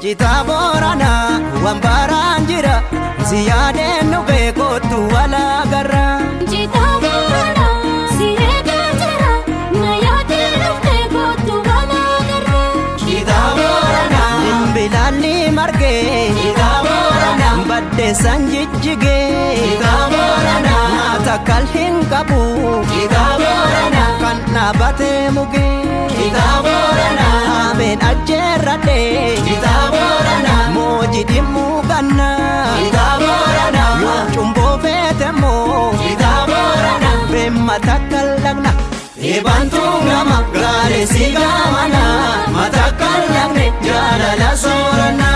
Citaa Booranaa waan baraan jira si yaadeen nu beekootu walaa garra. Citaa Booranaa si eegaa jira na yaadee dhuftee kootu walaa garra. Citaa Booranaa Bilaalli margee Citaa Booranaa baddeessan jijjigee Citaa Booranaa nyaata kal hin qabu Citaa Booranaa kan dhaabatee mugee Citaa Booranaa ameen ajjeerradhee Citaa Booranaa mooji dhimmuu gannaa Citaa Booranaa yoo cumboo feete moo Citaa Booranaa beemma takka lagna Eebantuu gama gaarii gamana matakka lagne jaalala sooranaa.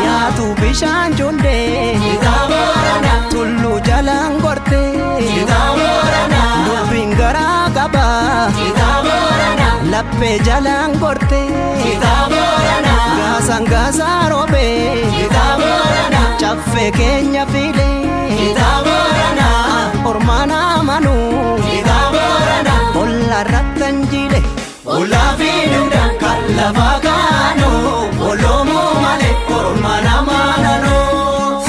Yaatu bishaan jundee tulluu jalaan gortee dubbiin garaa qabaa laphee jalaan gortee gaasaan gaasaa roobee caffee keenya filee ormaanaa manuu olla rattan jile. Ollaa fi duudhaan kan lafaa kaanoo oloomoo malee orma namaa nanoo.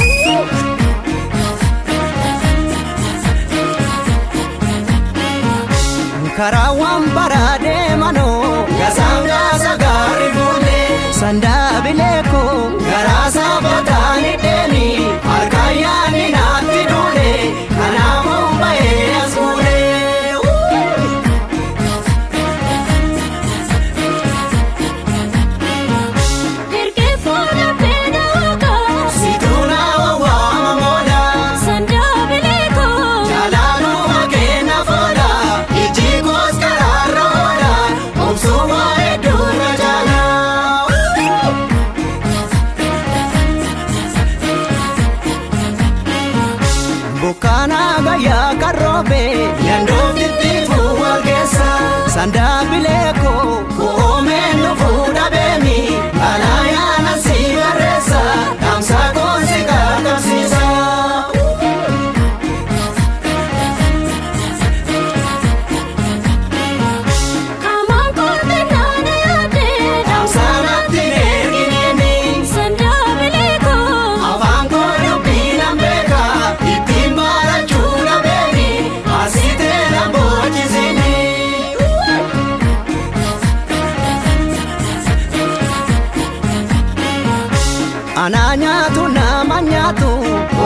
Karaa waan baraa deemanoo gasaan gaasa gaarri fuulee sandaabilee koo garaa sabataan hidheeni harkaan yaadni naatti duule kanaafuu ba'ee as fuulee. Ergee fuula fedhaa Situna waama moola sandaabilee koo jaalaluma kenna foola iji koos karaarra oola obsuma hedduu na jaala. Bukkaana gayyaa kan roobe yandoof tittiifuu wal keessa sandaabilee koo koomeen dhufuu dhabeemi alaa yaana si barreessa dhaamsa koon si qaqqabsiisa. Kamaan kooti naana yaadee Dhaamsa natti ergineeni sandaabilee koo afaan koo dubbii nan beeka ittiin barachuu dhabeeni asitee na boochisini. Anaa nyaatu nama nyaatu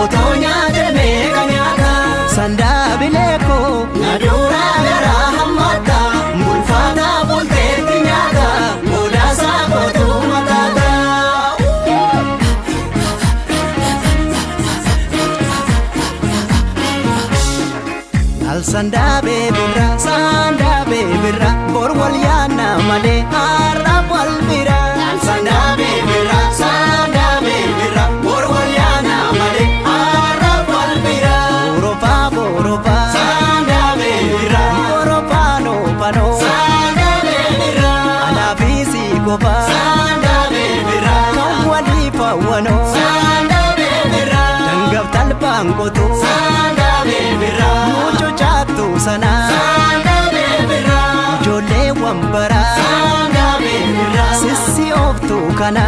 otoo nyaate meeqa nyaata sandaabilee koo na duraa garaa hammata bulfaata bulteetti nyaata godaasaa kootu mataata. Al sandaabee birra sandaabee birra bor wal yaanna malee har'a wal bira. Al sandaabee birra sandaabee birra bor wal yaanna malee har'a wal bira. Borofaa borofaa sandaabee birra borofaa noofanoo sandaabee birra alaafii kofaa sandaabee birra kan walii fawwanoo sandaabee birra dangaaf talbaan qotuu sandaabee birra mucucaattu sana sandaabee birra ijoollee wambaraa sandaabee birra sissi ooftu kana.